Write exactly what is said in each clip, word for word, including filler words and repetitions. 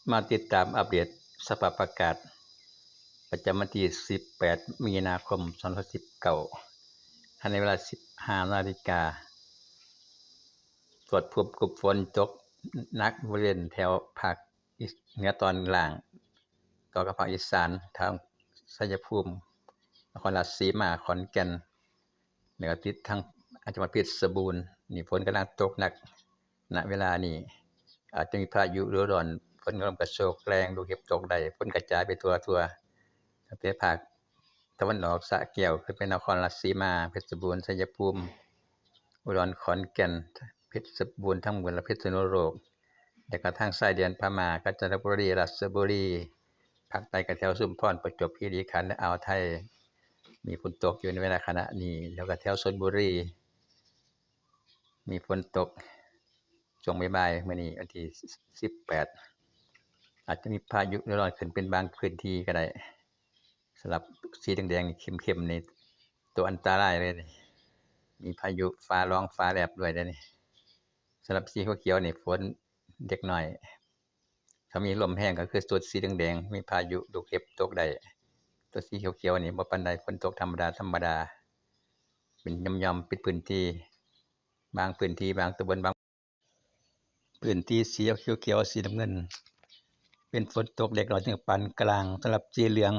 มาติดตามอัปเดตสภาพอากาศ ประจำวันที่ สิบแปด มีนาคม สองพันสิบเก้า ในเวลา สิบห้า นาฬิกา ตรวจพบกลุ่มฝนตกหนักบริเวณแถวภาคเหนือตอนล่าง ต่อกับภาคอีสาน ทางชัยภูมิ นครราชสีมา ขอนแก่น แล้วก็ติดทั้งจังหวัดเพชรบูรณ์ นี่ฝนกำลังตกหนัก ณ เวลานี้ อาจจะมีพายุฤดูร้อน ฝนกำลังกระโชกแรง ลูกเห็บตกได้ ฝนกระจายไปทั่วทั่ว ตั้งแต่ภาคตะวันออก สระแก้ว ขึ้นไปนครราชสีมา เพชรบูรณ์ ชัยภูมิ อุดร ขอนแก่น เพชรบูรณ์ทั้งหมด และพิษณุโลก แล้วก็ทางชายแดนพม่า กาญจนบุรี ราชบุรี ภาคใต้ก็แถวชุมพร ประจวบคีรีขันธ์ และอ่าวไทย มีฝนตกอยู่ในเวลาขณะนี้ แล้วก็แถวชลบุรี มีฝนตกช่วงบ่ายๆ มื้อนี้วันที่ สิบแปด อาจจะมีพายุฤดูร้อนขึ้นเป็นบางพื้นที่ก็ได้ สำหรับสีแดงๆ เข้มๆ นี่ตัวอันตรายเลยนี่ มีพายุฟ้าร้องฟ้าแลบด้วยเด้นี่ สำหรับสีเขียวๆ นี่ฝนเล็กน้อย ถ้ามีลมแฮงก็คือชุดสีแดงๆ มีพายุลูกเห็บตกได้ ตัวสีเขียวๆ นี่บ่ปานใด ฝนตกธรรมดาธรรมดา เป็นหย่อมๆ เป็นพื้นที่ บางพื้นที่ บางตำบล บาง พื้นที่สีเขียวๆ สีน้ำเงิน เป็นฝนตกเล็กน้อยถึงปานกลาง สำหรับสีเหลือง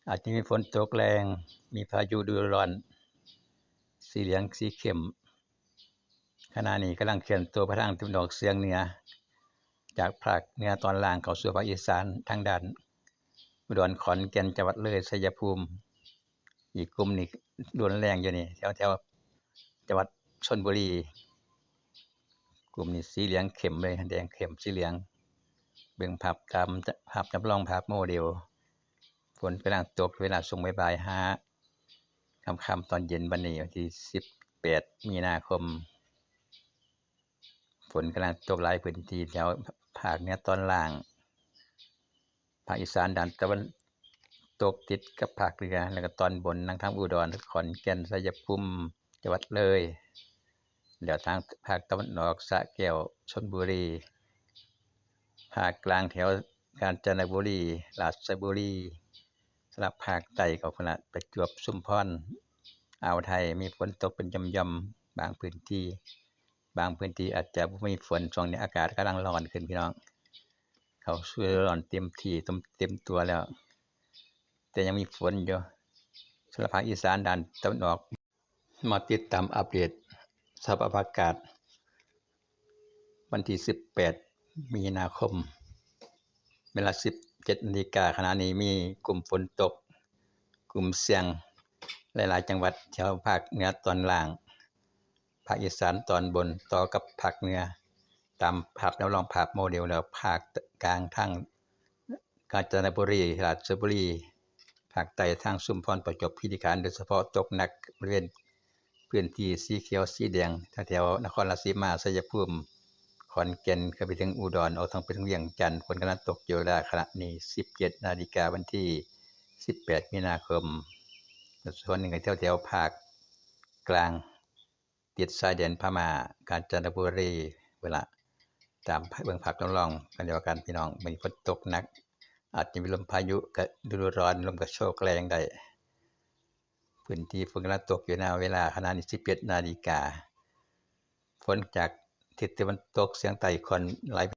อาจจะมีฝนตกแรง มีพายุฤดูร้อน สีเหลือง สีเข้ม ขณะนี้กำลังเคลื่อนตัวไปทางตะวันออกเฉียงเหนือ จากภาคเหนือตอนล่างเข้าสู่ภาคอีสานทางด้านอุดร ขอนแก่น จังหวัดเลย ชัยภูมิ อีกกลุ่มนี้รุนแรงอยู่นี่ แถวๆ จังหวัดชลบุรี กลุ่มนี้สีเหลืองเข้มเลย แดงเข้ม สีเหลือง เบิ่งภาพตามภาพจำลอง ภาพโมเดล ฝนกำลังตกเวลาช่วงบ่ายๆ หาค่ำๆ ตอนเย็นวันนี้ วันที่ สิบแปด มีนาคม ฝนกำลังตกหลายพื้นที่แถวภาคเหนือตอนล่าง ภาคอีสานด้านตะวันตกติดกับภาคเหนือ แล้วก็ตอนบนทางอุดร ขอนแก่น ชัยภูมิ จังหวัดเลย แล้วทางภาคตะวันออก สระแก้ว ชลบุรี ภาคกลางแถวกาญจนบุรี ราชบุรี สำหรับภาคใต้ก็พุ้นละ ประจวบ ชุมพร อ่าวไทย มีฝนตกเป็นหย่อมๆ บางพื้นที่ บางพื้นที่อาจจะบ่มีฝน ช่วงนี้อากาศกำลังร้อนขึ้นพี่น้อง เข้าสู่ฤดูร้อนเต็มที่ เต็ม เต็มตัวแล้ว แต่ยังมีฝนอยู่ สำหรับภาคอีสานด้านตะวันออก มาติดตามอัปเดตสภาพอากาศ วันที่ สิบแปด มีนาคม เวลา สิบเจ็ด นาฬิกา ขณะนี้มีกลุ่มฝนตก กลุ่มเสี่ยง หลายๆ จังหวัดแถวภาคเหนือตอนล่าง ภาคอีสานตอนบน ต่อกับภาคเหนือ ตามภาพจำลอง ภาพโมเดล แล้วภาคกลางทางกาญจนบุรี ราชบุรี ภาคใต้ทางชุมพร ประจวบคีรีขันธ์ โดยเฉพาะตกหนักบริเวณพื้นที่สีเขียวสีแดง แถวๆ นครราชสีมา ชัยภูมิ ขอนแก่น ก็ไปถึงอุดร เอาทั้งไปถึงเวียงจันทน์ ฝนกำลังตกอยู่เวลาขณะนี้ สิบเจ็ด นาฬิกา วันที่ สิบแปด มีนาคม ส่วนหนึ่งก็แถวๆ ภาคกลาง ติดชายแดนพม่า กาญจนบุรี เวลา ตามเบิ่งภาพจำลองกันแล้วกันพี่น้อง มีฝนตกหนัก อาจจะมีลมพายุฤดูร้อน ลมกระโชกแรงได้ พื้นที่ฝนกำลังตกอยู่ณเวลาขณะนี้ สิบเจ็ด นาฬิกา ฝนจากทิศตะวันตกเฉียงใต้ค่อนไหลไป